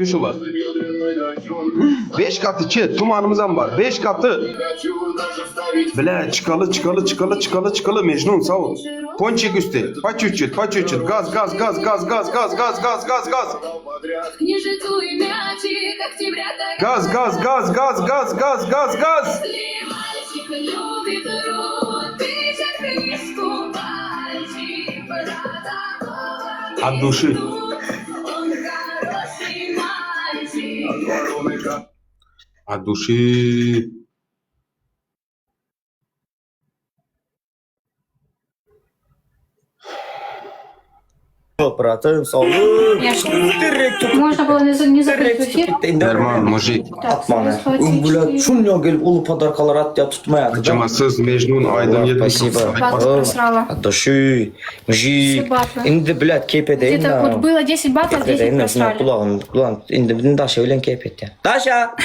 Şu var. 5 katı chat tumanımız var. 5 katı. Bile çıkalı çıkalı çıkalı çıkalı çıkalı Mecnun sağ ol. Ponçik üstü. По чуть-чуть, по чуть-чуть. Gaz gaz gaz gaz gaz gaz gaz gaz gaz gaz. Книжицу и мячик октября так Gaz gaz gaz gaz gaz gaz gaz gaz. Мальчик любит труд, пишет книжку мальчик про такого От души. Он хороший мальчик. От души. Bratym sağ ol. Direkt tutup Можно было не, за- не закрыть direkt эфир. tutup gitti. Derman mujik. Так, Atma ne. 124. Bula şunla gelip ulu podarkalar at ya tutmaya atacak. Acımasız Mecnun Aydın Allah, 79. спасибо. Батл просрала. От души. Мужик. Все батлы. Indi блядь keyp edeyim Где-то вот da. было 10 батлов, Keyp 10 edeyim de şuna просрали. kulağım kulağım indi bizim Daşa bilen keyp etdi. Daşa!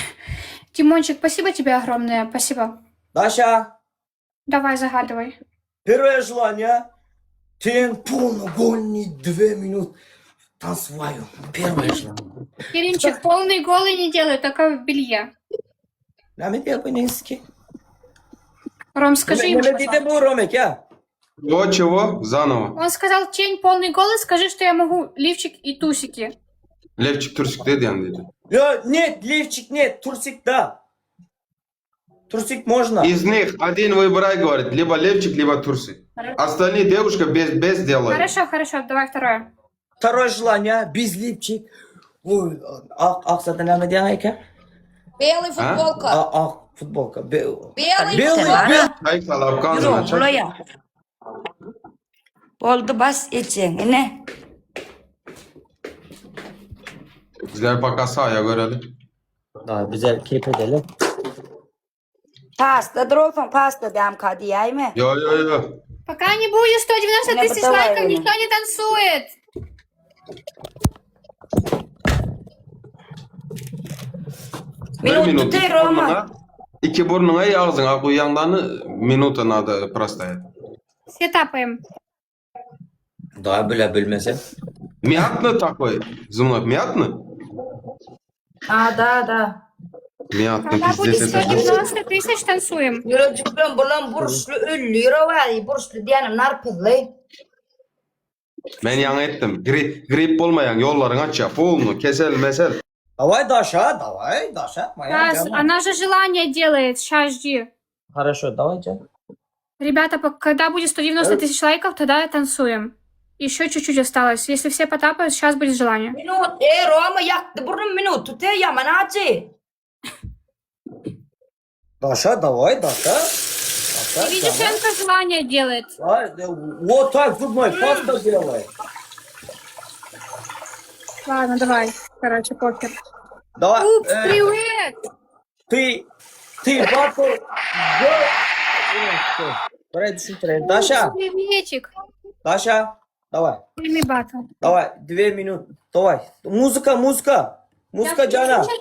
Димончик, спасибо тебе огромное, спасибо. Daşa! Давай, загадывай. Первое желание. Ten полногольный две минут танцеваю. Первое желание. Киринчик, полный голый не делай, только в белье. Ne diyor bu neyse Ром, скажи ему, Ne dedi пожалуйста. bu Romek ya? Чего, чего? Заново. Он сказал, тень полный голый, скажи, что я могу лифчик и тусики. Levçik Türsük dedi yani dedi. Ya нет, лифчик нет, турсик да. Турсик можно. Из них один выбирай, говорит, либо левчик, либо турсик. Остальные девушка без, без делает. Хорошо, хорошо, давай второе. Второе желание, без лифчик. Oy, ak, ak zaten ne diyen eken? Белый футболка. Ak, ak futbolka. Be Белый Белый, футболка. белый. Çay salap kanzına çay. Buraya. Oldu bas için. Ne? Bizler bak sahaya görelim. Daha güzel keyif edelim. Pasta durursun pasta dem kadiyay mı? Yo yo yo. Пока не будет 190 Меня тысяч потолаю лайков, меня. никто не танцует. Bir Minut minut. tutuyor İki Roma. burnuna, iki burnuna iyi ağzına koyandan minuta надо простоять. Все тапаем. Daha böyle bilmesem. Мятно такой. Зумлап, мятно? А, да, да. Мятно, Когда будет пиздец. это жестко. 190 тысяч, танцуем. Yürücüklüm bulan burçlu öllü yürü burçlu diyenim narpızlı. Ben yan ettim. Grip, grip olmayan yolların aç ya. Polnu, kesel, mesel. Давай Даша, давай Даша. Моя Сейчас, тема. она же желание делает. Сейчас, жди. Хорошо, давай Джан. Ребята, пок- когда будет 190 тысяч лайков, тогда танцуем. Еще чуть-чуть осталось. Если все потапают, сейчас будет желание. Minut, e Roma yaktı burnum minut tut e yaman acı. Даша, давай, Даша. Даша, Ты видишь, давай. Энка желание делает. Давай, э, Вот так зубной паста делай. Ладно, давай. Короче, покер. Давай. Упс, э, привет! Ты, ты батл. Давай, Даша, Упс, приветик. Даша, давай, Прими батл. давай, две минуты, давай. Музыка, музыка, музыка, Джана. Все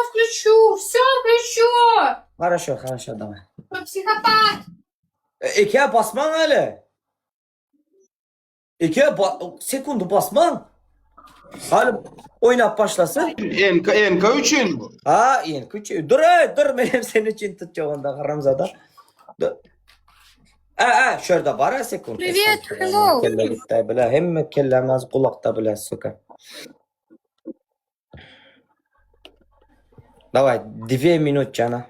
включу, все включу. Хорошо, хорошо, давай. Что, Психопат. E, Ikiye basman hele. İkiye ba sekundu basman. Hadi oynat başlasın. NK, NK üçün bu. Ha, yeni küçük. Dur, ey, dur benim senin için tutacağım onda haramzada. Dur. E, e, şurada var ha sekund. Привет, hello. Kelle gitti bile. Hem kellemez kulakta bile suka. Давай, две минут cana.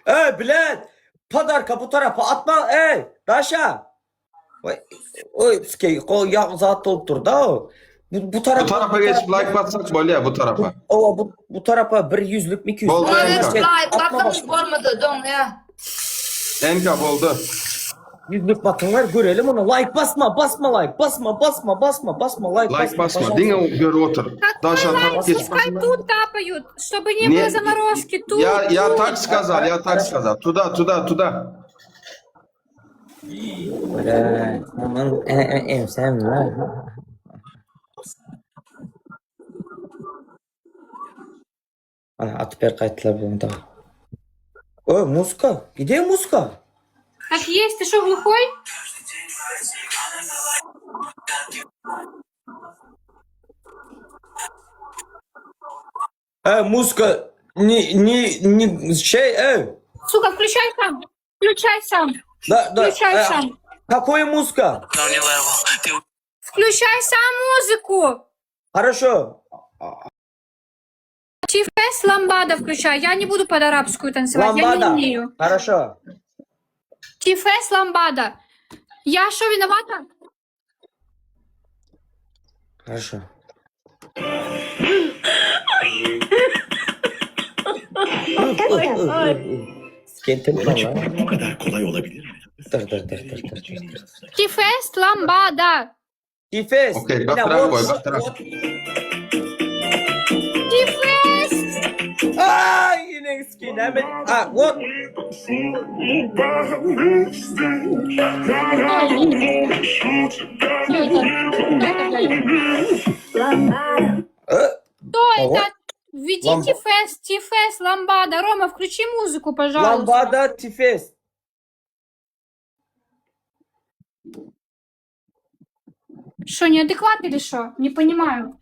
Ey блядь! Подарка bu tarafa atma ey Daşa. Oy, oy skey, ko ya zat olup dur da o. Bu, bu tarafa Bu tarafa geçip like bassak böyle ya bu tarafa. O bu, bu tarafa bir yüzlük mü 200 Boldu Evet, NK. like Atma bakın başla. olmadı don ya. NK boldu. Yüzlük batınlar görelim onu. Like basma, basma like, basma, basma, basma, basma like, Like basma. Dinle gör otur. Daşa Какой лайк? tap geç. Пускай тут тапают, чтобы не Не, было заморозки. Тут, Я, я тут. так сказал, я так сказал. Туда, туда, туда. Böyle, aman, e, e, e, sen lan. Ana atıp ber gaýtdylar bu da. O muska, gide muska. Так есть, ты что, глухой? Ey muzika ni ni ni şey ey. Сука, включай сам. Включай сам. Da, da, Включай e, сам. Какой музыка? Включай сам музыку. Хорошо. Тифес ламбада включай. Я не буду под арабскую танцевать. Я не Ламбада. умею. Хорошо. Тифес ламбада. Я что, виновата? Хорошо. Skentim Yola çıkmak bu kadar kolay olabilir mi? Dur dur dur dur dur dur. dur. Тифес ламбада. Tifes. Okey, Yine bak what- koy, bak taraf. what- Тифес. Ay yine skin hemen. Ah what? Что это? Что это, блядь? Э, Что Ого. это? Введи Ламба- Тифес, Тифес, ламбада. Рома, включи музыку, пожалуйста. Lambada Tifes. Что, неадекват или что? Не понимаю.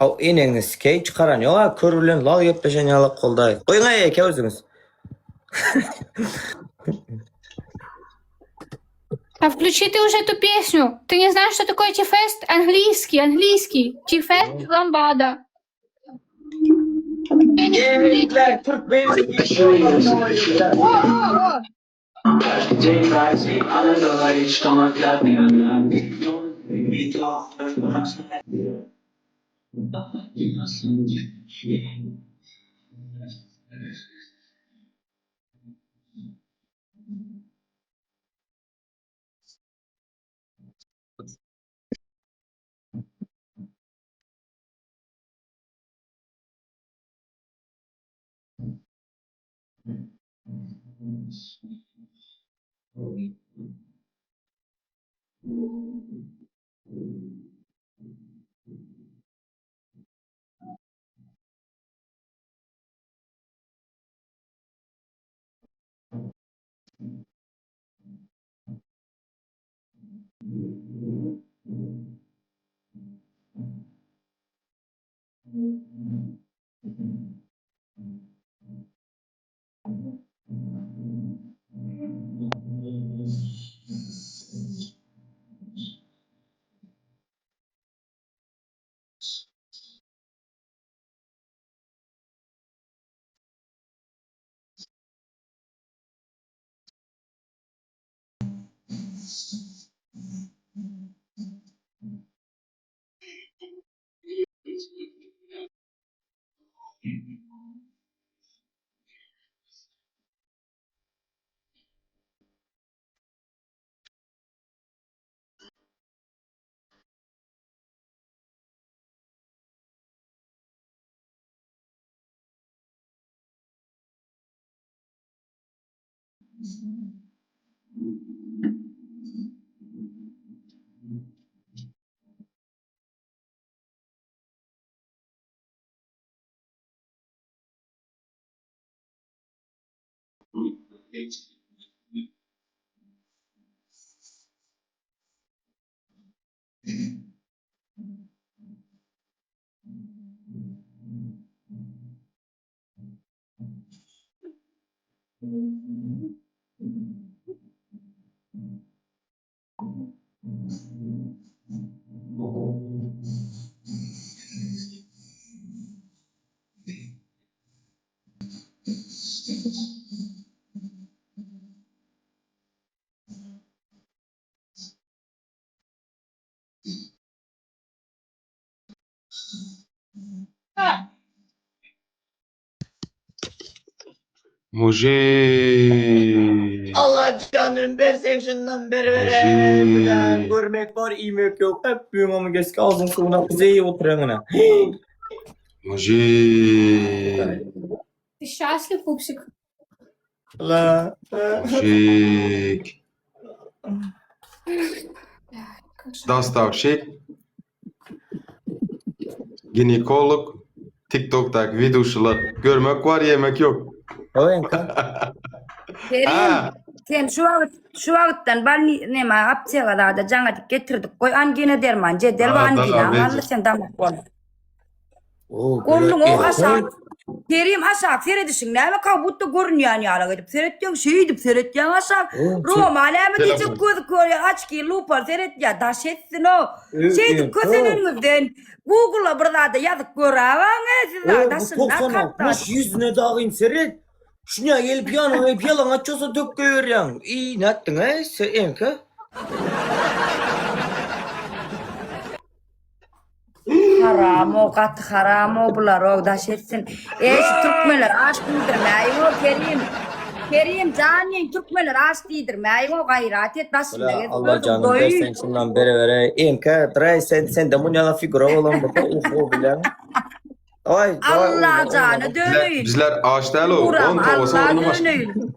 Aw eneňi skeý çykaran ýok a kör bilen lal gepleşen ýaly goldaý. Goýuň aý eke özüňiz. А включи ты уже эту песню. Ты не знаешь, что такое Тифест? Английский, английский. Тифест ламбада. Eýler türkmen О, о, о. Mujik. Allah canım versin şundan beri vere. Mujik. Görmek var, iymek yok. Hep büyüm ama keşke ağzın suyuna bize iyi oturan Mujik. Ты счастлив, пупсик? La. Mujik. Как же. Dostavşik. Ginekolog. TikTok'taki videoşular. Görmek var yemek yok. Oýun Kerim, Ha. sen şu wagt şu wagtdan bal neme apteka da jaňa dik getirdik. Goý angina derman, jedel Ha, we angina. tamam, Alla sen damak bol. Golluň o aşak. Kerim aşak seredişiň näme как будто görünýän ýaly edip seretýäň, şeýdip seretýäň aşak. Roma näme diýjek gözi kör açki lupa seretýär, daş etsin o. Şeýdip köseneniňizden Google-a bir zada ýazyp göräwaň e siz Bu daşynda 90 ýüzüne dagyn seret. Şuňa gelip ýanyňa gelip ýalaň açýasa dök goýberýäň. Iý nätdiň e sen enke? Haram o gaty haram o bular o daş etsin. E şu türkmenler aş diýdirmäýiň o Kerim. Kerim janyň türkmenler aş diýdirmäýiň o gaýrat et başynda Bula gezip Allah özüň janyň doý. bersin şundan bere bere. Enke draý sen sen de munýala figura bolan bu uhu bilen. Ay, Allah jany döneýin. Bizler aç däl o. Uram On towasy Allah orny başga. döneýin.